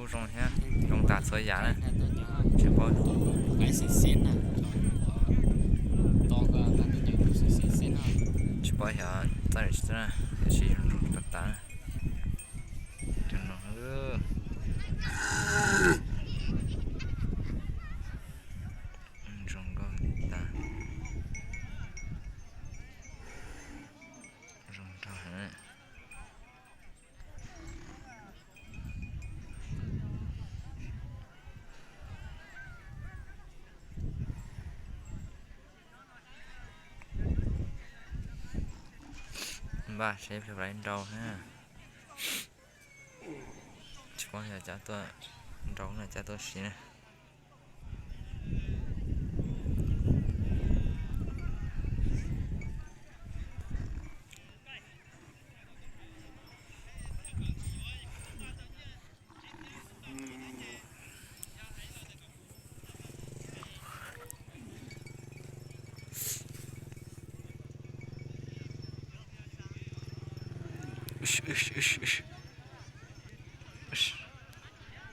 Zoo thiab, zoo tas txhua yam na. Tsis paub, tsis paub xyov txawj tsis txawj na, tiam sis zoo tas tas na. Cov no zoo nkauj tas, zoo nraug heev. Npaj seb pliag puas tau nrau na. Tsis paub yog cab tuaj nrau no cab tuaj siv na.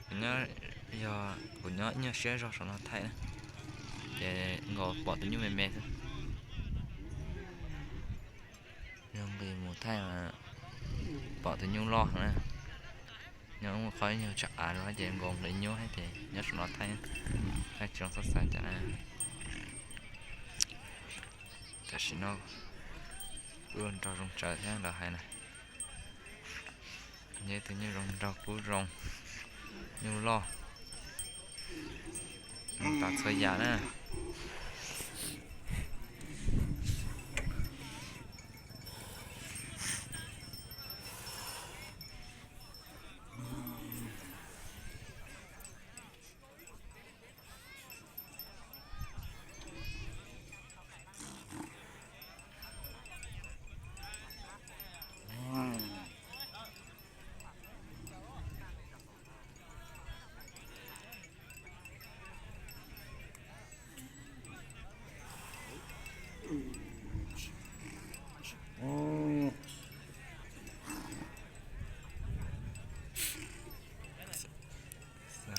Kuv nyob, yog kuv nyob ib nyuag siab zog saum no thaij na, ces nkaus pom tus nyuj me me xwb. Yog nqis mus thaij mas pom tus nyuj loj heev na. Nyob ua qhov ib nyuag tsam av los ces nkaus nqis nyuaj thiab ces nyob saum no thaij, thaij tsis zoo txhob xav cas na. Tam sim no kuj nrau zoo tsawv thiab lawv hais na. Yog ib tug nyuj zoo nraug kub zoo, nyuj loj, tas txhua yam na.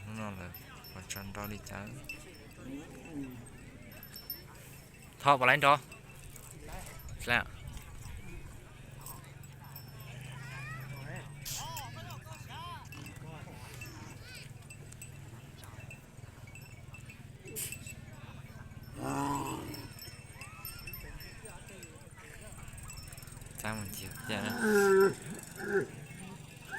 Hnub no lawv puas tso nrau li cas? Thov puas laiv nrau? Cab mus ncig thiab.